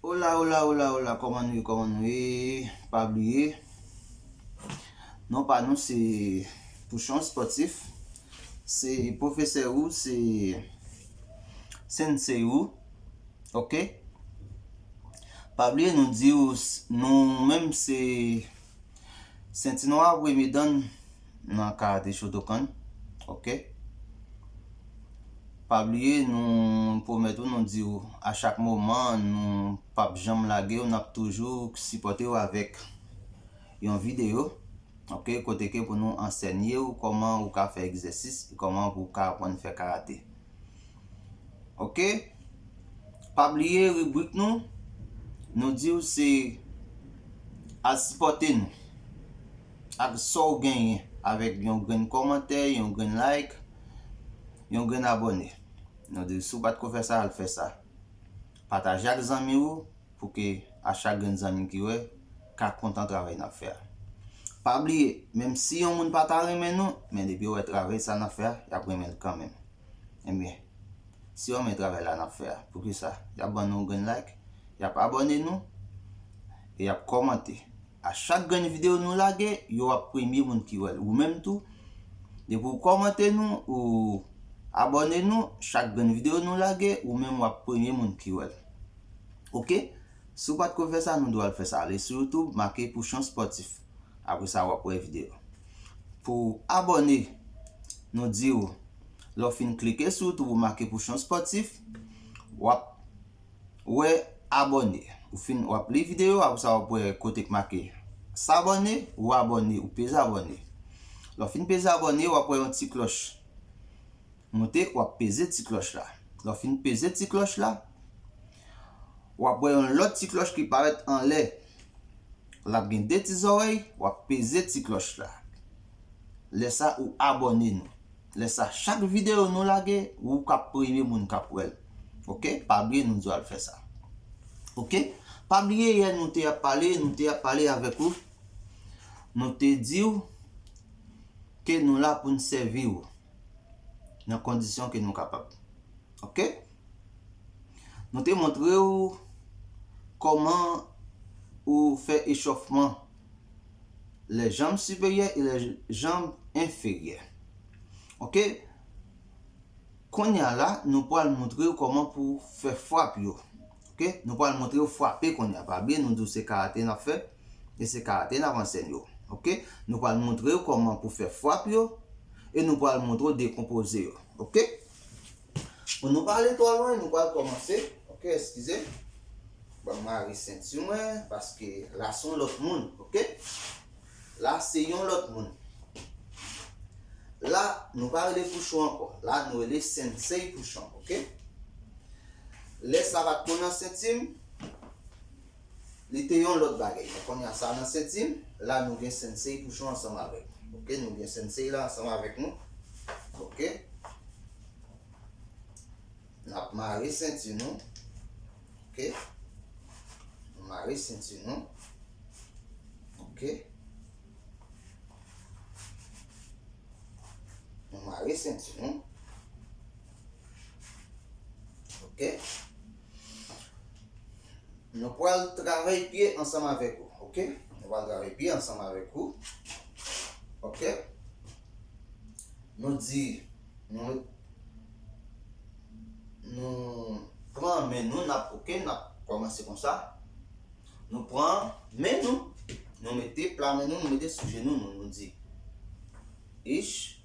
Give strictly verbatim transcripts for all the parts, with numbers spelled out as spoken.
Ola, ola, ola, ola, kòman nou ye, kòman nou ye? Pa bliye, non pa nou se Pouchon Spòtif, se pwofesè ou, se sensei ou, oke? Pa bliye nou di w, s- nou menm se senti nwa premye dan nan karate Shotokan, oke? Pa bliye, nou pwomèt ou, nou di w, a chak moman, nou p ap janm lage w, n ap toujou sipòte w avèk yon videyo, oke, kote ke pou nou ansèye w kòman ou ka fè egzèsis, e kòman pou w ka aprann fè karate. Oke? Pa bliye ribrik nou, nou di w se al sipòte nou ak sa w genyen avèk yon grenn kòmantè, yon grenn like, yon grenn abòne. Nou di w si w pa t ko fè sa, al fè sa. Pataje ak zanmi w pou ke a chak grenn zanmi ki wè ka kontan travay n ap fè a. Pa bliye, menm si yon moun pa ta renmen nou, men depi yo wè travay sa n ap fè a, y ap renmen l kanmenm. Ebyen, si yo renmen travay la n ap fè a, poukisa? Y ap ban nou yon grenn like, y ap abòne nou, e y ap kòmante. A chak grenn videyo nou lage, yo ap premye moun ki wè l. Ou menm tou, depi w kòmante nou, ou abòne nou, chak grenn videyo nou lage, ou menm w ap premye moun ki wè l. Oke? Si w pa t ko fè sa, nou dwe al fè sa. Ale sou YouTube, make Pouchon Spòtif. Apre sa, w ap wè videyo. Pou w abòne, nou di w, lè w fin klike sou YouTube, ou make Pouchon Spòtif, w ap wè abòne. Ou fin, w ap li videyo, apre sa w ap wè kote k make s'abonner, ou abòne, ou peze abòne. Lè w fin peze abòne, w ap wè yon ti klòch moute, w ap peze ti klòch la. Lè w fin peze ti klòch la, w ap wè yon lòt ti klòch ki parèt anlè. L ap gen de ti zòrèy, w ap peze ti klòch la. Lè sa, ou abòne nou. Lè sa, chak videyo nou lage, ou k ap premye moun k ap wè l. Oke? Pa bliye, nou di w al fè sa. Oke? Pa bliye, yè nou te ap pale, nou te ap pale avèk ou. Nou te di w ke nou la pou n sèvi w nan kondisyon ke nou kapab. Oke? Nou te montre w kòman ou fè echòfman les jambes supérieures et les jambes inférieures. Oke? Kounye a la, nou pral montre w kòman pou w fè frap yo. Oke? Nou pral montre w frape kounye a. Pa bliye, nou di w se karate n ap fè, e se karate n ap ansèye w. Oke? Nou pral montre w kòman pou w fè frap yo, e nou pral montre w dekonpoze yo. Oke? Pou nou pa ale twò lwen, nou pral kòmanse. Oke, eskize. Ban m mare senti mwen, paske la se yon lòt moun, oke? La se yon lòt moun. La, nou pa rele Pouchon ankò. La, nou rele Sensei Pouchon, oke? Lè sa pa t konn nan senti m, li te yon lòt bagay. Men kounye a sa nan senti m, la nou gen Sensei Pouchon ansanm avèk nou. Oke, nou gen Sensei la ansanm avèk nou. Oke. N ap mare senti nou. Oke. Nou mare senti nou. Oke. Nou mare senti nou. Oke. Nou pral travay pye ansanm avèk ou, oke? Nou pral travay pye ansanm avèk ou. Oke? Nou di, nou, nou pran men nou, n ap, oke, n ap kòmanse konsa. Nou pran men nou, nou mete pla men nou, nou mete sou jenou nou, nou di, ich,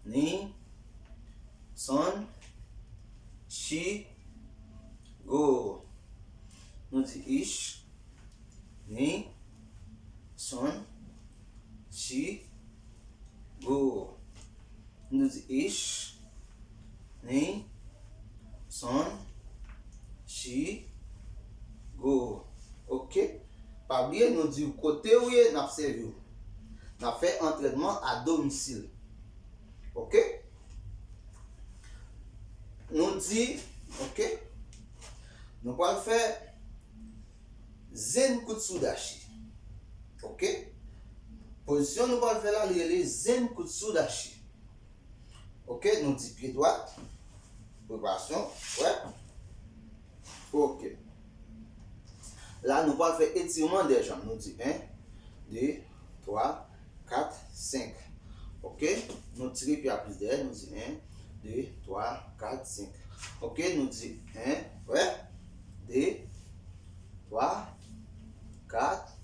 ni, son, chi, go. Nou di ich, ni, son, chi, go. Nou di ich, ni, son, chi, go. Oke? Pa bliye, nou di w kote w ye, n ap sèvi w. N ap fè antrènman a domisil. Oke? Nou di, oke? Nou pral fè Zen Kutsudashi. Oke? Pozisyon nou pral fè la, li rele Zen Kutsudashi. Oke, nou di pye dwat. Preparasyon, prè. Oke. La, nou pral fè etireman dèyè janm. Nou di en, de, twa, kat, senk. Ok? Nou tire pye a plis dèyè, nou di en, de, twa, kat, senk. Ok? Nou di en, wè, de, twa, kat,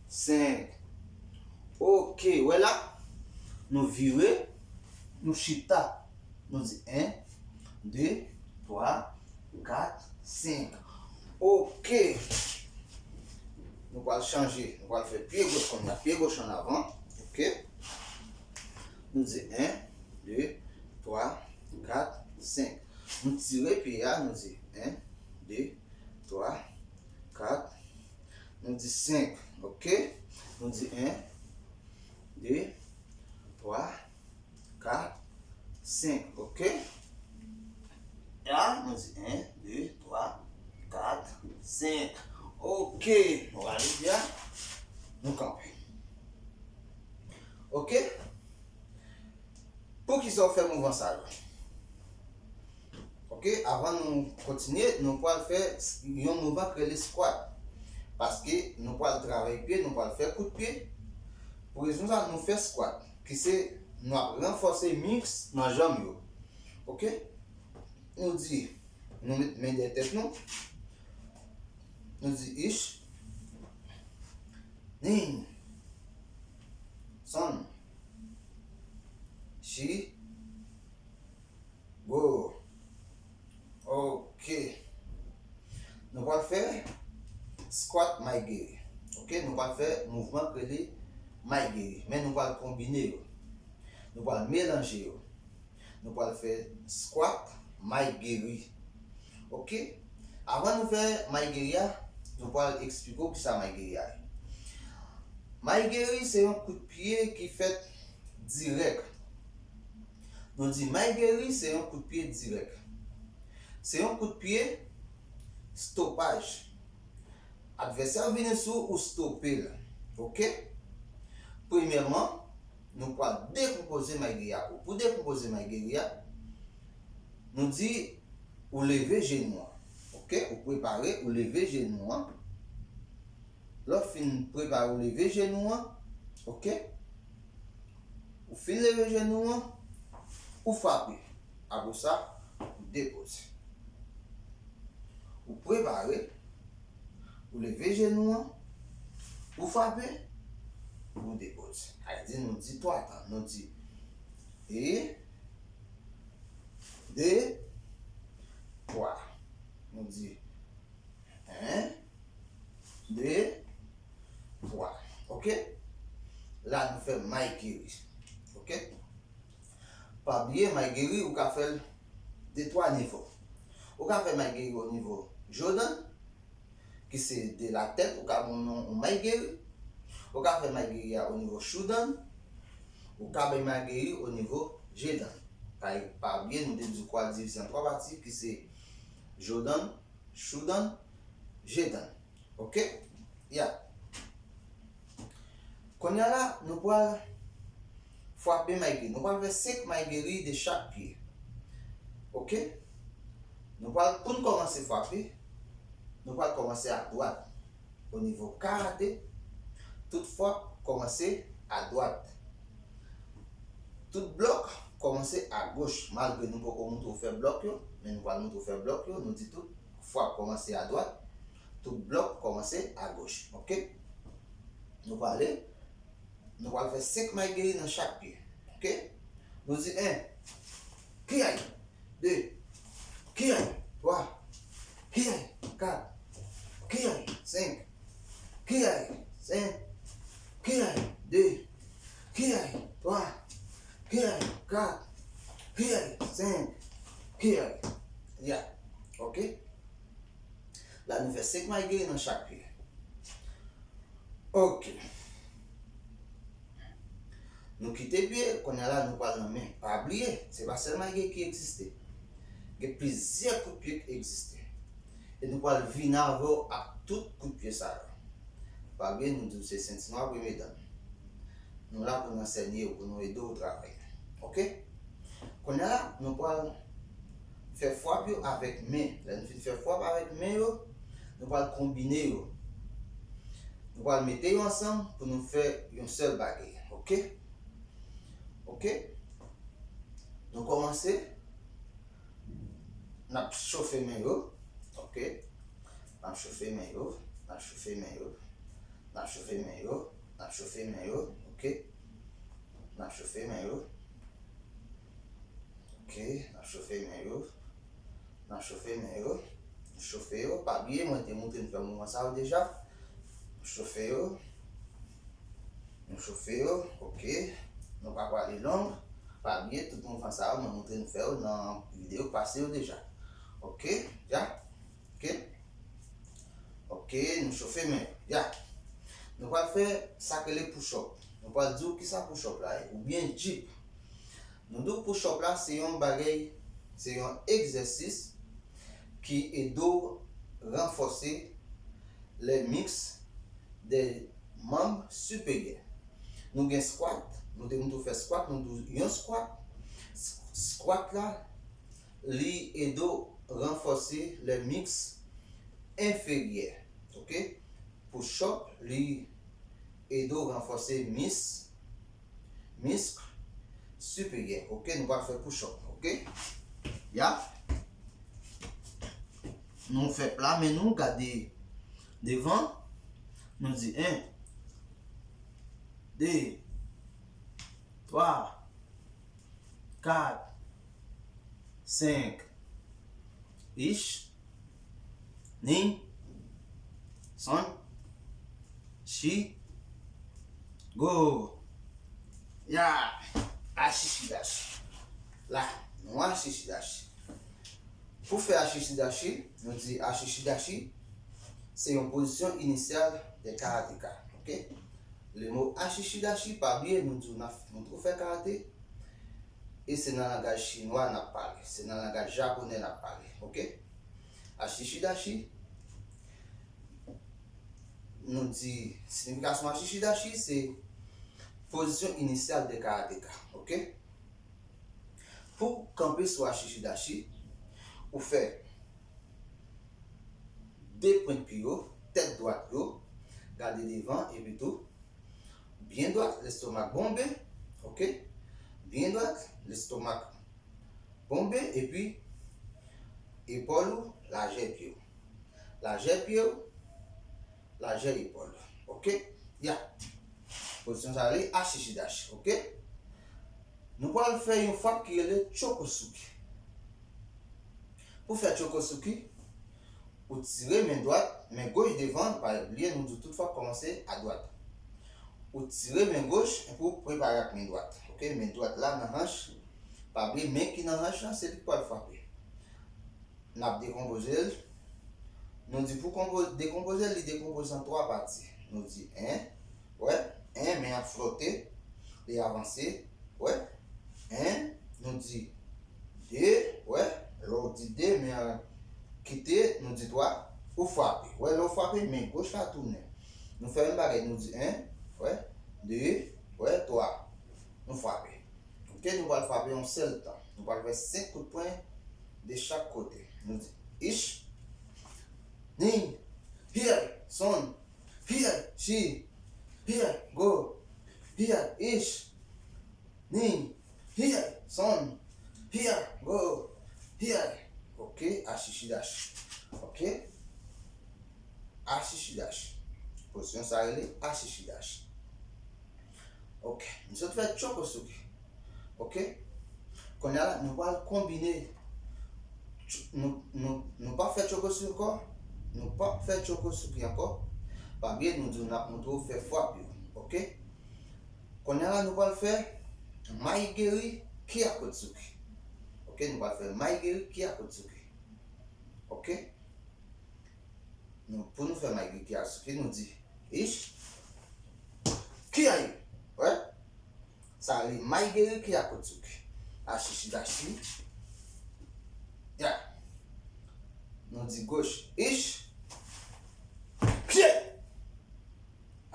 senk. Ok, wè la, nou vire, nou chita. Nou di en, de, twa, kat, senk. Ok. Nou pral chanje. Nou pral fè pye goch kounye a. Pye goch an avan. Ok. Nou di en, de, twa, kat, senk. Nou tire pye a, nou di en, de, twa, kat, nou di senk. Ok. Nou di en, de, twa, kat, senk, ok? La, nou di en, de, twa, kat, senk. Ok, nou rale pye a, nou kanpe. Ok? Poukisa w fè mouvman sa yo? Ok, avan nou kontinye, nou pral fè s- yon mouvman ki rele squat. Paske nou pral travay pye, nou pral fè kout pye. Pou rezon sa, nou fè squat, ki se nou ap ranfòse misk nan janm yo. Ok? Nou di, nou met men dèyè tèt nou. Nou di ich, nin, son, chi, go. Ok. Nou pral fè squat maigeri. Ok, nou pral fè mouvman ki rele maigeri. Men nou pral konbine yo. Nou pral melanje yo. Nou pral fè squat maigeri. Ok? Avan nou fè maigeri a, nou pral eksplike w kisa maigeri a ye. Maigeri se yon kout pye ki fèt dirèk. Nou di maigeri se yon kout pye dirèk. Se yon kout pye stopaj. Advèsè a vini sou ou, ou stope l. Ok? Premyèman, nou pral dekonpoze maigeri a pou. Pou dekonpoze maigeri a, nou di ou leve jenou an. Ok? Ou prepare, ou leve jenou an. Lè w fin prepare, ou leve jenou an. Ok? Ou fin leve jenou an, ou frape. Apre sa, ou depoze. Ou prepare, ou leve jenou an, ou frape, ou depoze. Sa vle di nou di twa tan. Nou di e, de, twa. Nou di en, de, twa. Ok? La, nou fè maigeri. Ok? Pa bliye, maigeri, ou ka fè l de twa nivo. Ou ka fè maigeri o nivo jodan, ki se de la tèt, ou ka ban yon non maigeri. Ou ka fè maigeri a o nivo choudan. Ou ka bay maigeri o nivo jedan. Pa, pa bliye, nou te di kò a divize an twa pati, ki se jodan, choudan, jedan. Ok? Ya. Kounye a la, nou pral frape maigeri. Nou pral fè senk maigeri de chak pye. Ok? Nou pral, pou n kòmanse frape, nou pral kòmanse a dwat. O nivo karate, tout frap kòmanse a dwat. Tout blòk kòmanse a goch. Malgre nou poko montre w fè blòk yo, men nou pral montre w fè blòk yo. Nou di tout frap kòmanse a dwat, tout blòk kòmanse a goch. Ok? Nou prale, nou pral fè senk maigeri nan chak pye. Ok? Nou di en, kiyay, de, kiyay, twa, kiyay, kat, kiyay, senk, kiyay, senk, kiyay, de, kiyay, twa, kiyay, kat, kiyay, senk, kiyay. Ya. Ok? La, nou fè senk maigeri nan chak pye. Ok. Nou kite pye, kounye a la, nou pral nan men. Pa bliye, se pa sèl maigeri ki egziste. Gen plizyè kout pye ki egziste. E nou pral vini avè w ak tout kout pye sa yo. Pa bliye, nou di w se senti nwa premye dan. Nou la pou n ansèye w, pou nou ede w travay. Ok? Kounye a la, nou pral fè frap yo avèk men. Lè nou fin fè frap avèk men yo, nou pral konbine yo. Nou pral mete yo ansanm pou nou fè yon sèl bagay. Oke? Oke? Nou kòmanse. N ap chofe men yo. Oke? N ap chofe men yo. N ap chofe men yo. N ap chofe men yo. N ap chofe men yo. Oke? N ap chofe men yo. Oke, n ap chofe men yo. N ap chofe men yo. Chofe yo. Pa bliye, mwen te montre n fè mouvman sa yo deja. Chofe yo. Nou chofe yo. Oke. Nou pa prale long. Pa bliye, tout mouvman sa yo, mwen montre n fè yo nan videyo k pase yo deja. Oke, ya. Oke. Oke, nou chofe men yo. Ya. Nou pral fè sa k rele push up. Nou pral di w kisa push up la ye, oubyen jip. Nou di w push up la se yon bagay, se yon egzèsis ki ede w ranfòse les muscles des membres supérieurs. Nou gen squat, nou te montre w fè squat, nou di w yon squat. S-, squat la, li ede w ranfòse les muscles inférieurs. Oke? Push up, li ede w ranfòse mis, misk siperyè. Oke, nou pral fè push up. Oke? Ya. Nou fè pla men nou, gade devan. Nou di en, de, twa, kat, senk. Ich, ni, son, chi, go. Ya. Ashishi dashi. La, nou ashishi dashi. Pou fè ashishi dashi, nou di ashishi dashi se yon pozisyon inisyal de karateka. Oke? Le mo ashishi dashi, pa bliye, nou di w n ap, nou tou fè karate. E se nan langaj chinwa n ap pale, se nan langaj japonè n ap pale. Oke? Ashishi dashi, nou di, siyifikasyon ashishi dashi se pozisyon inisyal de karateka. Oke? Pou w kanpe sou ashishi dashi, ou fè de pwent pye yo, tèt dwat yo, gade devan, epi tou, byen dwat, lestomak bonbe, oke? Byen dwat, lestomak bonbe, epi epòl ou, lajè pye w. Lajè pye w, lajè epòl ou. Oke? Ya. Pozisyon sa rele ashishi dashi, oke? Nou pral fè yon frap ki rele chokosuki. Pou fè chokosuki, ou tire men dwat, men goch devan, pa bliye nou di tout frap kòmanse a dwat. Ou tire men goch epi w prepare ak men dwat. Oke, men dwat la nan hanch. Pa bliye men ki nan hanch lan, se li k pral frape. N ap dekonpoze l. Nou di pou konpo-, dekonpoze l, li dekonpoze an twa pati. Nou di en, wè, en, men an flote, li avanse, wè, en, nou di de, wè, lè w di de, men an kite, nou di twa, ou frape. Wè, lè w frape, men goch la tounen. Nou fè menm bagay, nou di en, wè, de, wè, twa. Nou frape. Oke, nou pral frape yon sèl tan. Nou pral fè senk kout pwen de chak kote. Nou di ich, ni, hiei, son, hiei, chi, hiei, go, hiei, ich, ni, hiei, son, hiei, go, hiei. Oke, ashishi dashi. Oke? Ashishi dashi. Pozisyon sa rele ashishi dashi. Oke, m sot fè chokosuki. Oke? Kounye a la, nou pral konbine. Ch-, nou, nou, nou p ap fè chokosuki ankò. Nou p ap fè chokosuki ankò. Pa bliye, nou di w n ap montre w fè frap yo. Oke? Kounye a la, nou pral fè maigeri kyakkutsuki. Oke, nou pral fè maigeri kyakkutsuki. Oke? Nou, pou nou fè maigeri kyakkutsuki, nou di ich, kiei. Wè? Sa rele maigeri kyakkutsuki. Ashishi dashi. Ya. Nou di goch, ich, kiei.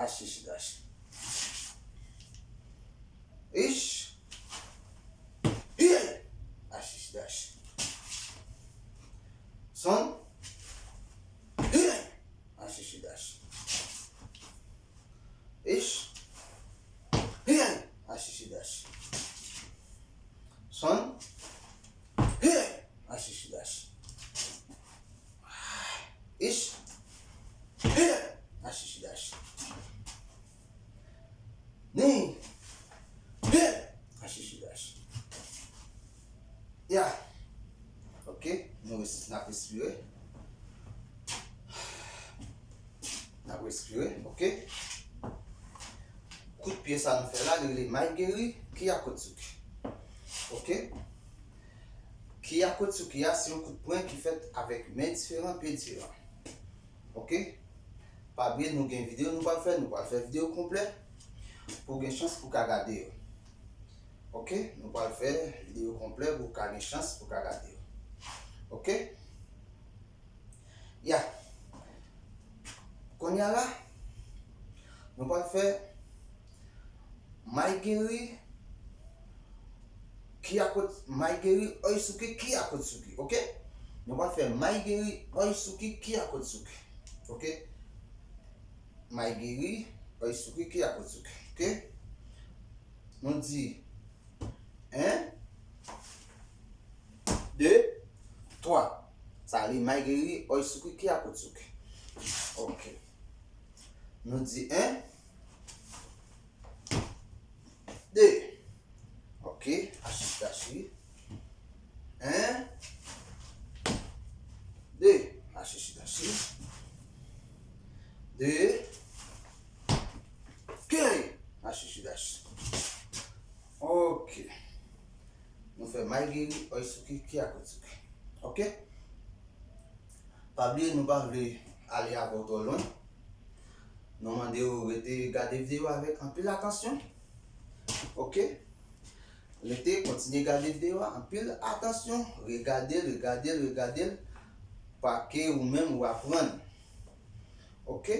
Ashishi dashi. Ich, hiei. Ashishi dashi. Son, hiei. Ashishi dashi. Ish. Hey! Achichidash. Son. Hey! Achichidash. Ish. Hey! Achichidash. Ni. Hey! Achichidash. Ya. Ok. Nou res-, n ap respire. N ap respire, ok? Kout pye sa nou fè la, li rele Maigeri Kiyakotsuki. Ok? Kiyakotsuki a, se yon kout pwen ki fèt avèk men diferan, pye diferan. Ok? Pa bliye, nou gen videyo nou pral fè, nou pral fè videyo konplè pou gen chans pou ka gade yo. Ok? Nou pral fè videyo konplè pou ka gen chans pou ka gade yo. Ok? Ya. Kounye a la, nou pral fè Maigeri Kiyakot-, Maigeri Oisuki Kiyakotsuki, ok? Nou pral fè Maigeri Oisuki Kiyakotsuki, ok? Maigeri Oisuki Kiyakotsuki, ok? Nou di en, de, twa. Sa li Maigeri Oisuki Kiyakotsuki. Ok. Nou di en, de. Ok, achichidashi. En, de, achichidashi. De, ok, achichidashi. Ok. Nou fè Maigeri Oisuki Kiyakotsuki. Ok? Pa bliye, nou pa vle ale avè w twò lwen. Nou mande w rete gade videyo a avèk anpil atansyon. Ok? Rete, kontinye gade videyo a, anpil atansyon. Regade l, regade l, regade l. Pa ke ou menm ou aprann. Ok?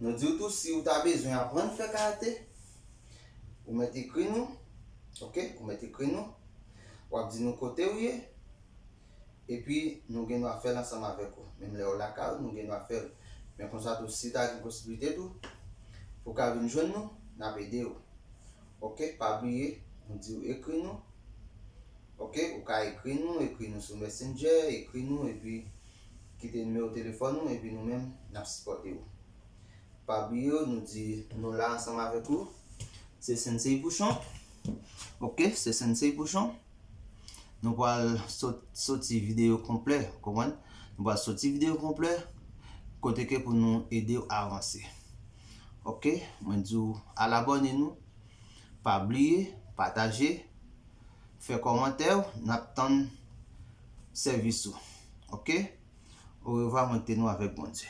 Nou di w tou, si w ta bezwen aprann fè karate, ou mèt ekri nou. Ok? Ou mèt ekri nou. W ap di nou kote w ye. Epi, nou gen dwa fè l ansanm avèk ou. Menm lè w lakay ou, nou gen dwa fè l. Men konsa tou, si ta gen posiblite tou, pou w ka vin jwenn nou, n ap ede w. Ok? Pa bliye, nou di w ekri nou. Ok? Ou ka ekri nou, ekri nou sou Messenger, ekri nou, epi kite nimewo telefòn nou, epi nou menm, n ap sipòte w. Pa bliye, nou di nou la ansanm avèk ou. Se Sensei Pouchon. Ok? Se Sensei Pouchon. Nou pral sot-, soti videyo konplè, konprann? Nou pral soti videyo konplè, kote ke pou nou ede w avanse. Ok? Mwen di w al abòne nou. Pa bliye, pataje, fè kòmantè w, n ap tann sèvis ou. Ok? Orevwa, mwen kite nou avèk Bondye.